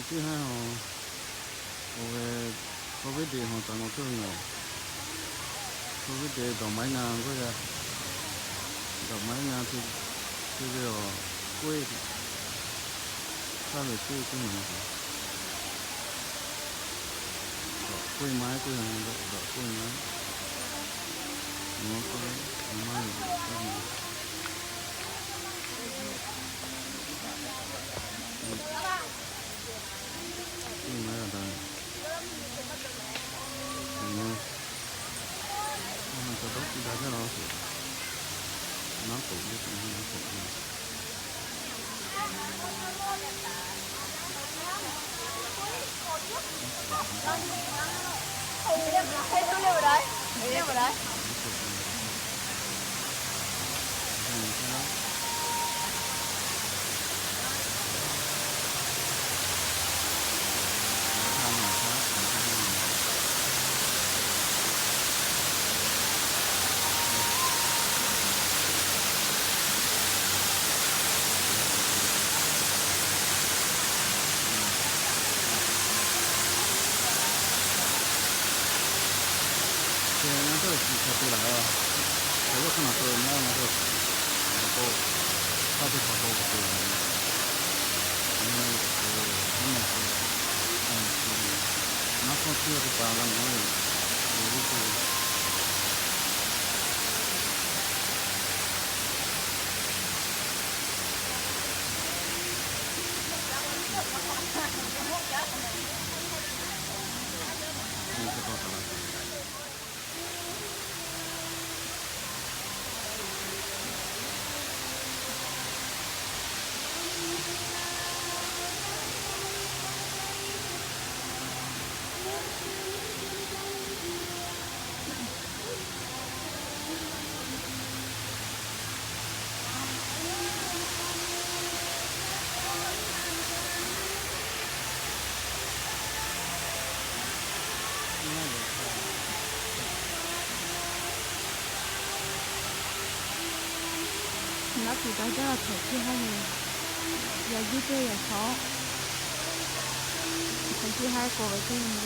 Teˇ haˉ, oˇ ve, Covid de hawˬ taˍ ngaˬ hk'e ve ngaˬ, Covid de dawˬ maiˉ na k'oˆ yaˇ, dawˬ maiˉ na te, te ve awˬ, k'oˆ e, hk'a ve teˇ k'oˆ na, dawˬ k'oˆ e maˇ k'oˆ yaˇ, dawˬ k'oˆ e maˇ, maˇ ve, k'oˆ e maˇ yaˇ daꞈ, a, a, a, dawˇ tiˇ daꞈ jaˇ la, naˉ k'oˍ ve k'o, naˉ k'oˍ ve. Te na tawˇ chi hk'a te laˬ, hk'aˬ yawˇ hk'aˇ na tawˇ na na tawˇ, a k'o, hk'aˇ teˇ hpaˍ k'o te laˬ, a, naˉ hk'awˇ teˇ g'aˇ teˇ pa la ngaˬ ve, a, ve teˇ Naˉ tuˬ daꞈ jaˇ la htehꞈ teˇ haˉ ve, yaꞈ juˇ teˇ yaꞈ shaw, htehꞈ teˇ haˉ k'oˆ ve teˇ ve na.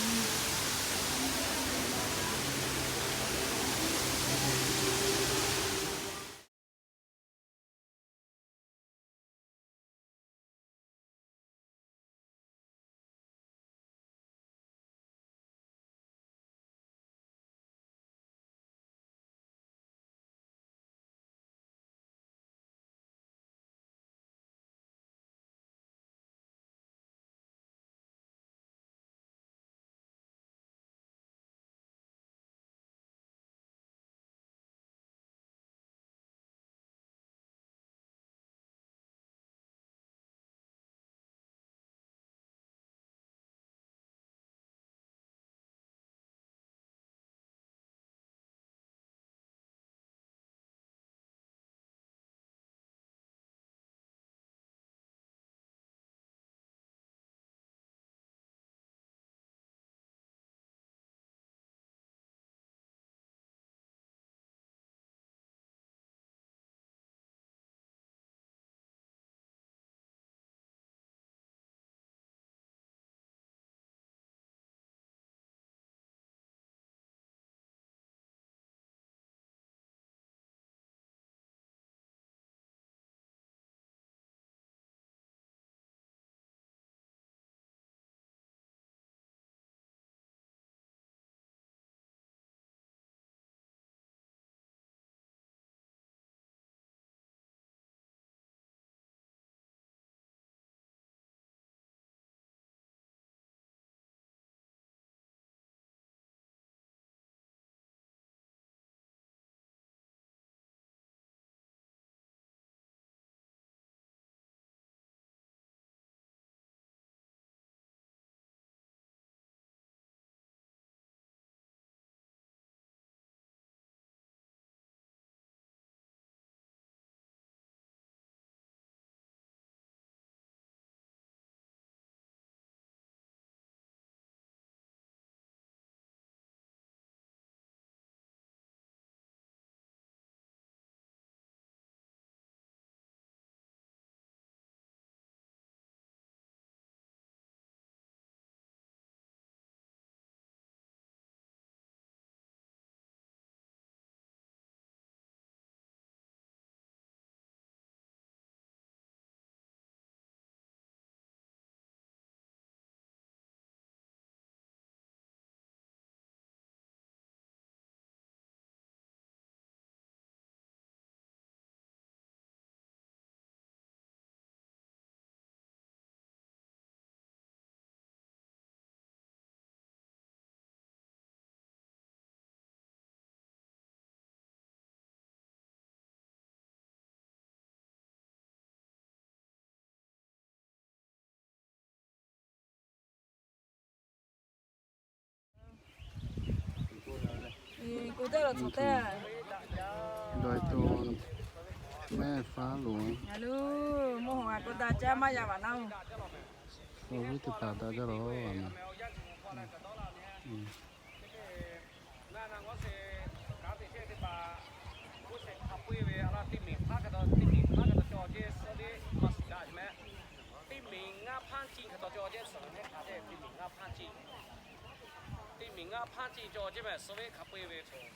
Dawˇ to mehˆ faˉ lo, ngaˬ hui mawˇ hui a k'o daꞈ jaˇ maˇ yaˇ vaꞈ naˉ-oˬ, awˬ viˉ teˇ hpaˍ daꞈ jaˇ lawˬ a ma. Teˇ miˬ ngaˇ hpaˇ ciˇ hk'aˬ taw cawˬ jehˇ suhˍ ve mehˆ hk'aˬ te, teˇ miˬ ngaˇ hpaˇ ciˇ, teˇ miˬ ngaˇ hpaˇ ciˇ cawˬ jehˇ mehˍ suhˍ ve hk'a peu-e ve htoꞈ.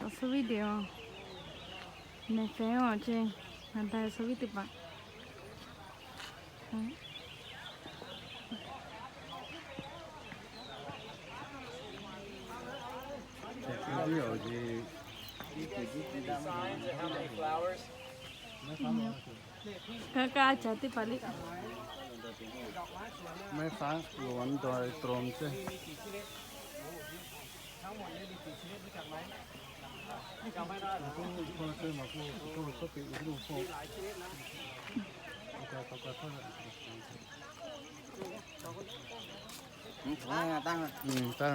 Suhˍ viˉ teˇ-oˬ, mehˬ fehˍ-oˬ ce, ngaˬ da suhˍ viˉ teˇ hpaˍ. Kaˇ kaˇ a caˍ teˇ hpaˍ le. Mehˆ faˉ lo a dawˇ trom ce. Taˇ